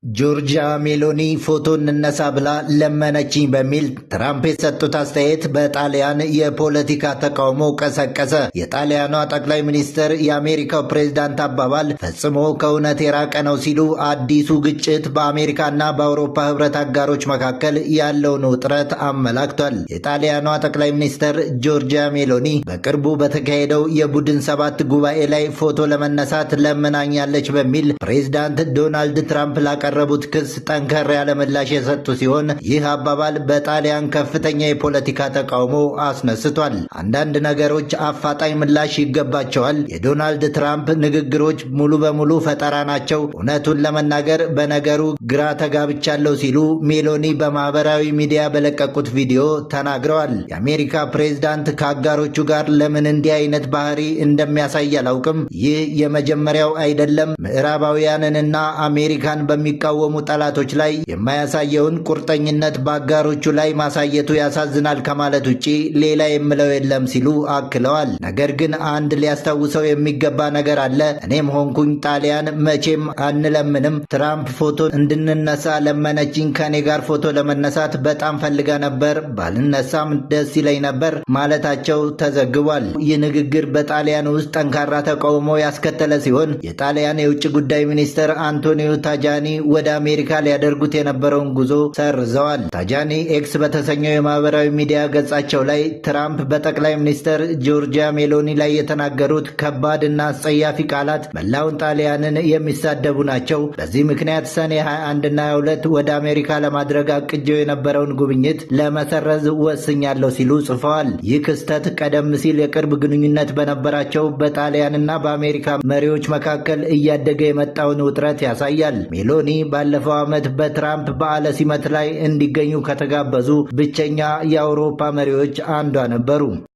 ጆርጂያ ሜሎኒ ፎቶ እንነሳ ብላ ለመነችኝ በሚል ትራምፕ የሰጡት አስተያየት በጣሊያን የፖለቲካ ተቃውሞ ቀሰቀሰ። የጣሊያኗ ጠቅላይ ሚኒስትር የአሜሪካው ፕሬዝዳንት አባባል ፈጽሞ ከእውነት የራቀ ነው ሲሉ አዲሱ ግጭት በአሜሪካና በአውሮፓ ሕብረት አጋሮች መካከል ያለውን ውጥረት አመላክቷል። የጣሊያኗ ጠቅላይ ሚኒስትር ጆርጂያ ሜሎኒ በቅርቡ በተካሄደው የቡድን ሰባት ጉባኤ ላይ ፎቶ ለመነሳት ለምናኛለች በሚል ፕሬዝዳንት ዶናልድ ትራምፕ ላቀረቡት ክስ ጠንከር ያለ ምላሽ የሰጡ ሲሆን፣ ይህ አባባል በጣሊያን ከፍተኛ የፖለቲካ ተቃውሞ አስነስቷል። አንዳንድ ነገሮች አፋጣኝ ምላሽ ይገባቸዋል። የዶናልድ ትራምፕ ንግግሮች ሙሉ በሙሉ ፈጠራ ናቸው። እውነቱን ለመናገር በነገሩ ግራ ተጋብቻለሁ ሲሉ ሜሎኒ በማህበራዊ ሚዲያ በለቀቁት ቪዲዮ ተናግረዋል። የአሜሪካ ፕሬዝዳንት ከአጋሮቹ ጋር ለምን እንዲህ አይነት ባህሪ እንደሚያሳይ አላውቅም። ይህ የመጀመሪያው አይደለም። ምዕራባውያንንና አሜሪካን በሚቃወሙ ጠላቶች ላይ የማያሳየውን ቁርጠኝነት በአጋሮቹ ላይ ማሳየቱ ያሳዝናል ከማለት ውጪ ሌላ የምለው የለም ሲሉ አክለዋል። ነገር ግን አንድ ሊያስታውሰው የሚገባ ነገር አለ። እኔም ሆንኩኝ ጣሊያን መቼም አንለምንም። ትራምፕ ፎቶ እንድንነሳ ለመነችኝ። ከኔ ጋር ፎቶ ለመነሳት በጣም ፈልጋ ነበር። ባልነሳም ደስ ይለኝ ነበር ማለታቸው ተዘግቧል። ይህ ንግግር በጣሊያን ውስጥ ጠንካራ ተቃውሞ ያስከተለ ሲሆን፣ የጣሊያን የውጭ ጉዳይ ሚኒስትር አንቶኒዮ ታጃኒ ወደ አሜሪካ ሊያደርጉት የነበረውን ጉዞ ሰርዘዋል። ታጃኒ ኤክስ በተሰኘው የማህበራዊ ሚዲያ ገጻቸው ላይ ትራምፕ በጠቅላይ ሚኒስትር ጆርጂያ ሜሎኒ ላይ የተናገሩት ከባድ እና አስጸያፊ ቃላት መላውን ጣሊያንን የሚሳደቡ ናቸው። በዚህ ምክንያት ሰኔ 21 እና 22 ወደ አሜሪካ ለማድረግ አቅጄው የነበረውን ጉብኝት ለመሰረዝ ወስኛለሁ ሲሉ ጽፈዋል። ይህ ክስተት ቀደም ሲል የቅርብ ግንኙነት በነበራቸው በጣሊያንና በአሜሪካ መሪዎች መካከል እያደገ የመጣውን ውጥረት ያሳያል። ሜሎኒ ባለፈው ዓመት በትራምፕ በዓለ ሲመት ላይ እንዲገኙ ከተጋበዙ ብቸኛ የአውሮፓ መሪዎች አንዷ ነበሩ።